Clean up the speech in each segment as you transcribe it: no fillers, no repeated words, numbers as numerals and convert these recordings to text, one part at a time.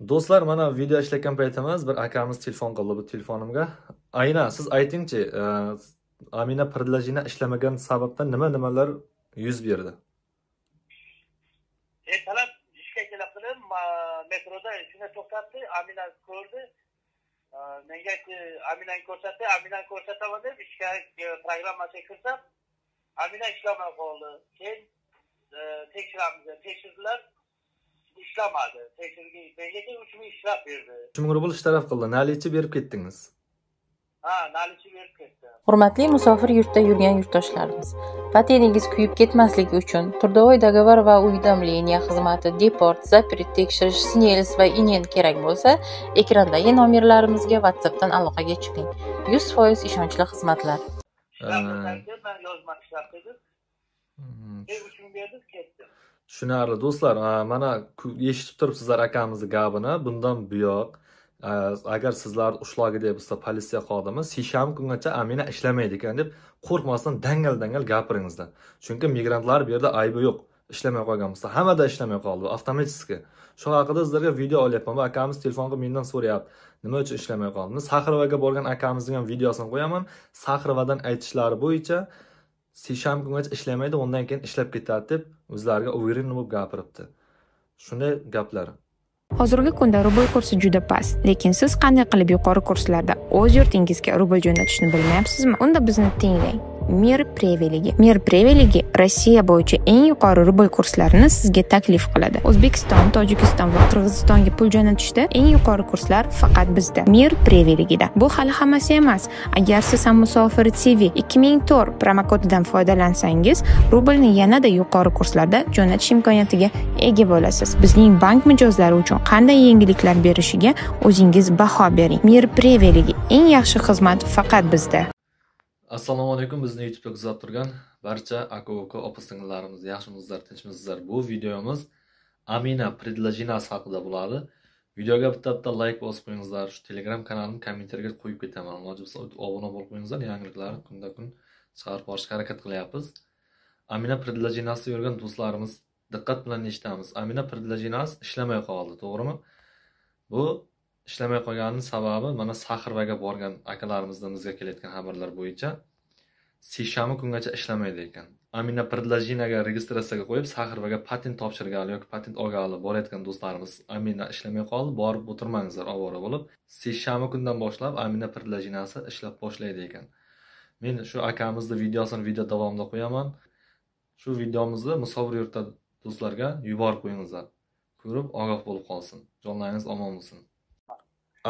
Do'stlar, mana video ishlayotgan paytimiz bir akamiz telefon qildi bu telefonimga. Ayna, siz aytingchi, Amina предложение ishlamagan sababdan nima-nimalar yuz berdi? Ertalab ishga kelib qilib, metroda shuni to'xtatdi, Amina ko'rdi. Menga Aminani ko'rsatdi, Aminani ko'rsataman deb ishga programmasiga kirsam, Amina ishlamay qoldi. Keyin tekshiramiz, tekshirdilar. Ishlamadi. Tekshirgi menga keyin 3000 ishlab berdi. 3000 rubl shtaraf qildi. Nalichi berib ketdingiz? Ha, nalichi berib ketdi. Hurmatli musofir yurtda yurgan yurtdoshlarimiz, patentingiz kuyib ketmasligi uchun трудовой договор va уведомление xizmati, deport, запрет tekshirish, SNILS va INN kerak bo'lsa, ekrandagi nomerlarimizga WhatsAppdan aloqaga chiqing. 100% ishonchli xizmatlar. Ishlab berdi, men yozma ishlab dedim. Keyin 3000 berdim, ketdim. Tushunarli do'stlar, mana eshitib turibsizlar akamizni gapini. Bundan buyoq agar sizlar ushlagi deb bo'lsa politsiya xodimi seshanba kungacha Amina ishlamaydi ekan deb qo'rqmasdan dangal-dangal gapiringizlar. Chunki migrantlar bu yerda aybi yo'q. Ishlamay qolgan bo'lsa, hammada ishlamay qoldi avtomatik. Shu haqida sizlarga video olyapman. Bu akamiz telefon qilib mendan so'rayapti. Nima uchun ishlamay qoldi? Saxarovaga borgan akamizning ham videosini qo'yaman. Saxarovadan aytishlari bo'yicha seshanba kungacha ishlamaydi, undan keyin ishlab ketadi deb o'zlariga уверен bo'lib gapiribdi. Shunday gaplar. Hozirgi kunda rubl kursi juda past, lekin siz qanday qilib yuqori kurslarda o'z yurtingizga rubl jo'natishni bilmayapsizmi? Unda bizni tinglang. Mir Preveligi. Mir Preveligi Rossiya bo'yicha eng yuqori rubl kurslarini sizga taklif qiladi. O'zbekiston, Tojikiston va Qirg'izistonga pul jo'natishda eng yuqori kurslar faqat bizda. Mir Preveligida. Bu hali hammasi emas. Agar siz ham Musofir TV 2004 promokodidan foydalansangiz, rublni yanada yuqori kurslarda jo'natish imkoniyatiga ega bo'lasiz. Bizning bank mijozlari uchun qanday yengilliklar berishiga o'zingiz baho bering. Mir Preveligi eng yaxshi xizmat faqat bizda. Assalomu alaykum, bizni YouTube'da kuzatib turgan barcha aka-uka, opa-singillarimiz, yaxshimisizlar, tinchmisizlar. Bu videomiz Amina предложениesi haqida bo'ladi. Videoga bitta-bitta like bosib qo'yingizlar. Shu Telegram kanalimni kommentarga qo'yib ketaman. Iloji bo'lsa obuna bo'lib qo'yingizlar. Yangiliklarni kunda-kun chiqarib borishga harakat qilyapmiz. Amina предложениesi yurgan do'stlarimiz diqqat bilan eshitamiz. Amina предложениesi ishlamay qoldi, to'g'rimi? Bu ishlamay qolganining sababi mana Saxarovaga borgan akalarimizdan bizga kelayotgan xabarlar bo'yicha seshanba kungacha ishlamaydi ekan. Amina предложениеga registratsiyaga qo'yib Saxarovaga patent topshirgani yoki patent olgani borayotgan do'stlarimiz Amina ishlamay qoldi, borib o'tirmangizlar ovora bo'lib. Seshanba kundan boshlab Amina предложениesi ishlab boshlaydi ekan. Men shu akamizni videosini video davomida qo'yaman. Shu videomizni musofir yurtda do'stlarga yuborib qo'yingizlar. Ko'rib ogoh bo'lib qolsin. Jonlaringiz omon bo'lsin.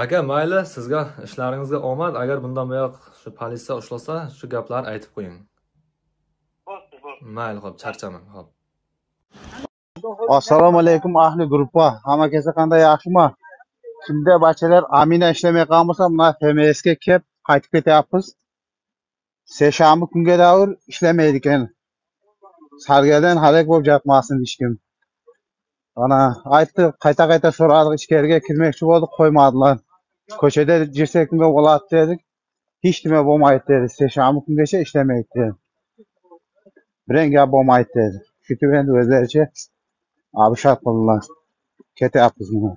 Aka, mayli, sizga ishlaringizga omad. Agar bundan buyoq shu politsiya ushlasa, shu gaplarni aytib qo'ying. Bo'ldi, bo'ldi. Mayli, xo'p, charchamang, xo'p. Assalomu alaykum ahli gruppa. Hamma kesa qanday, yaxshimi? Kimda bachalar Amina ishlamay qolgan bo'lsa, mana FMS ga kelib qaytib ketyapmiz. Seshanba kunga davr ishlamaydi ekan. Sargardan halak bo'lib yotmasin hech kim. Ana aytdi, qayta-qayta so'radik, ichkariga kirmoqchi bo'ldik, qo'ymadilar. Ko'chada jirsak nima bo'ladi dedik. Hech nima bo'lmaydi dedi. Seshanba kungacha ishlamaydi dedi. Biron gap bo'lmaydi dedi. Shu endi o'zlaricha abshat qildilar. Ketyapmiz mana.